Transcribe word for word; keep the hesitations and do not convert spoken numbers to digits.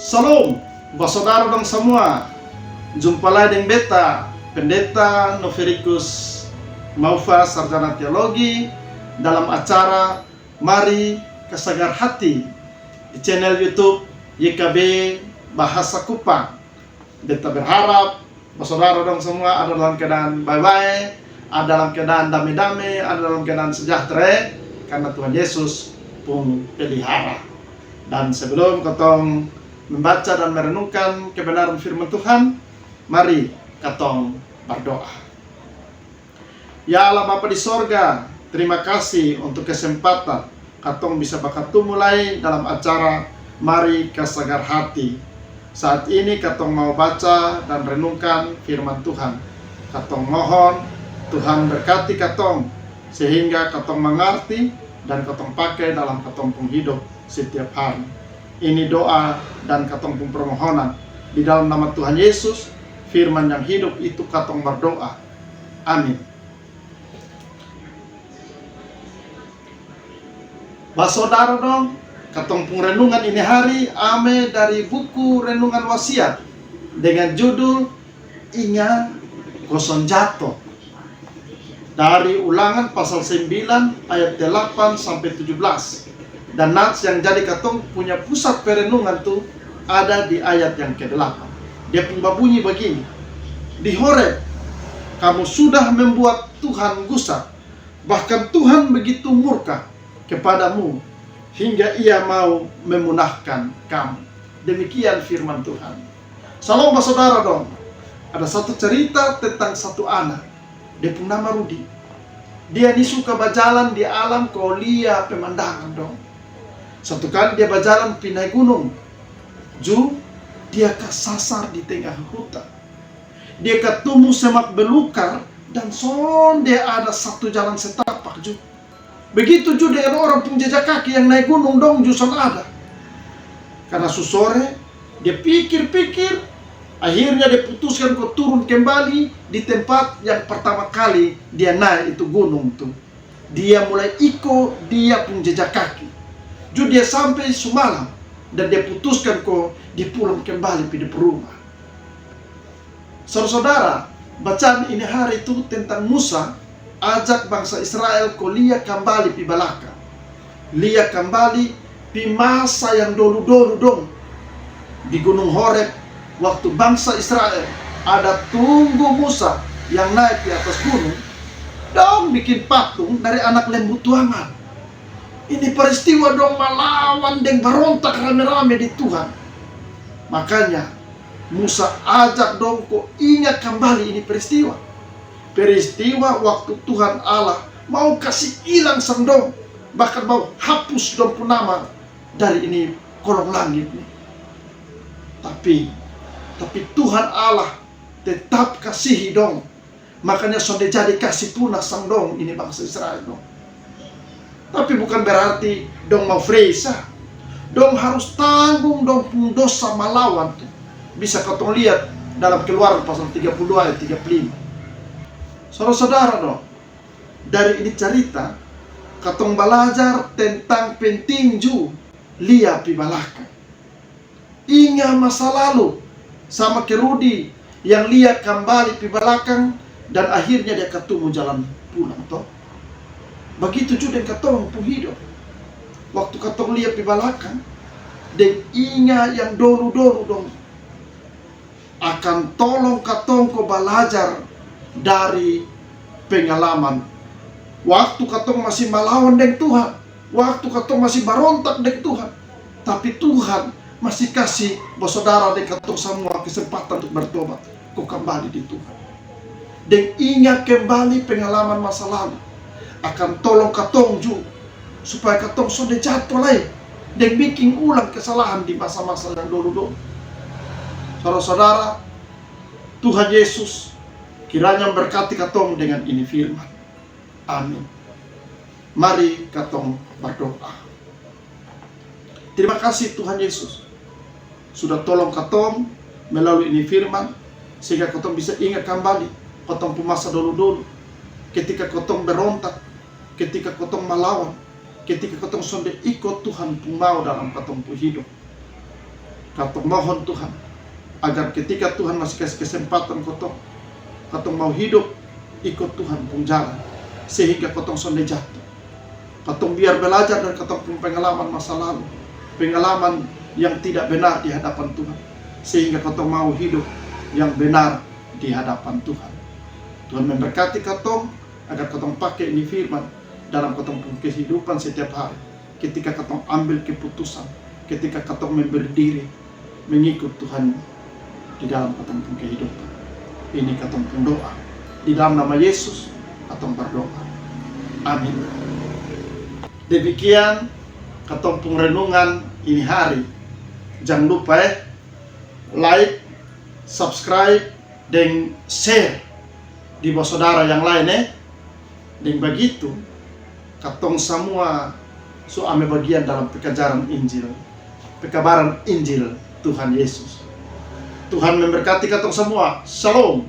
Salom, basodara dong samua. Jumpa lai deng beta, Pendeta Noverikus Maufa, Sarjana Teologi, dalam acara Mari Kasagar Hati di channel YouTube Y K B Bahasa Kupang. Beta berharap basodara dong samua ada dalam keadaan bae-bae, ada dalam keadaan dame-dame, ada dalam keadaan sejahtera, karna Tuhan Yesus pung pelihara. Dan sebelum katong membaca dan merenungkan kebenaran firman Tuhan, mari katong berdoa. Ya Allah Bapa di sorga, terima kasih untuk kesempatan katong bisa bakatumu lai dalam acara Mari Kasagar Hati. Saat ini katong mau baca dan renungkan firman Tuhan. Katong mohon Tuhan berkati katong sehingga katong mengerti dan katong pakai dalam katong pung hidup setiap hari. Ini doa dan katong pung permohonan di dalam nama Tuhan Yesus, firman yang hidup itu katong berdoa. Amin. Basodara dong, katong pung renungan ini hari ame dari buku Renungan Wasiat dengan judul Inga Kosong Jato. Dari Ulangan pasal sembilan ayat delapan sampai tujuh belas. Dan nats yang jadi katong punya pusat perenungan tu ada di ayat yang kedelapan. Dia pung babunyi bagini, di Horeb kamu sudah membuat Tuhan gusar, bahkan Tuhan begitu murka kepadamu hingga ia mau memunahkan kamu. Demikian firman Tuhan. Salom basodara dong. Ada satu cerita tentang satu anak. Dia pung nama Rudi. Dia ni suka bajalan di alam ko lia pemandangan dong. Satu kali dia bajalan pi nai gunung. Ju, dia kasasar di tengah hutan. Dia katumu semak belukar dan sonde ada satu jalan setapak ju. Begitu ju dengan orang pung jejak kaki yang nai gunung dong ju son ada. Karna su sore, dia pikir-pikir, akhirnya dia putuskan ko turun kembali di tempat yang pertama kali dia nai itu gunung tu. Dia mulai iko dia pung jejak kaki. Ju dia sampe su malam dan dia putuskan ko dia pulang kembali pi dia pung rumah. Sodara-sodara, bacaan ini hari tu tentang Musa ajak bangsa Israel ko lia kambali pi balakang. Lia kambali pi masa yang dolu-dolu dong. Di Gunung Horeb, waktu bangsa Israel ada tunggu Musa yang nae pi atas gunung, dong bikin patung dari anak lembu tuangan. Ini peristiwa dong malawan deng barontak rame-rame di Tuhan. Makanya Musa ajak dong ko inga kambali ini peristiwa. Peristiwa waktu Tuhan Allah mau kasi ilang sang dong, bahkan mau hapus dong pung nama dari ini kolong langit ni. Tapi, tapi Tuhan Allah tetap kasihi dong. Makanya sonde jadi kasi punah sang dong ini bangsa Israel dong. Tapi bukan berarti dong mau free sa. Dong harus tanggung dong pung dosa malawan tu. Bisa katong liat dalam Keluaran pasal tiga puluh dua ayat tiga puluh lima. Sodara-sodara dong, dari ini carita katong balajar tentang penting ju lia pi balakang. Inga masa lalu, sama ke Rudi yang lia kambali pi balakang dan akhirnya dia katumu jalan pulang to. Bagitu ju deng katong pung hidup. Waktu katong lia pi balakang deng inga yang dolu-dolu dong, akan tolong katong ko balajar dari pengalaman. Waktu katong masi malawan deng Tuhan, waktu katong masi barontak deng Tuhan, tapi Tuhan masi kasi basodara deng katong samua kesempatan untuk bertobat ko kambali di Tuhan. Deng inga kembali pengalaman masa lalu akan tolong katong ju supaya katong sonde jato lai deng biking ulang kesalahan di masa-masa yang dolu-dolu. Sodara-sodara, Tuhan Yesus kiranya berkati katong dengan ini firman. Amin. Mari katong berdoa. Terima kasih Tuhan Yesus sudah tolong katong melalui ini firman sehingga katong bisa ingat kembali katong pung masa dolu-dolu, ketika katong berontak, ketika katong malawan, ketika katong sonde iko Tuhan pung mau dalam katong pung hidup. Katong mohon Tuhan, agar ketika Tuhan masih kasi kesempatan kotong, katong mau hidup ikut Tuhan pung jalan, sehingga kotong sonde jatuh. Katong biar belajar dari katong pung pengalaman masa lalu, pengalaman yang tidak benar di hadapan Tuhan, sehingga katong mau hidup yang benar di hadapan Tuhan. Tuhan memberkati katong, agar katong pake ini firman dalam katong pung kehidupan setiap hari. Ketika katong ambil keputusan, ketika katong memberi diri mengikut Tuhan di dalam katong pung kehidupan. Ini katong pung doa. Di dalam nama Yesus katong berdoa. Amin. Demikian katong pung renungan ini hari. Jangan lupa eh, like, subscribe, deng share di basodara yang lain eh. Deng bagitu katong samua su ame bagian dalam pekajaran Injil, pekabaran Injil Tuhan Yesus. Tuhan memberkati katong samua. Shalom.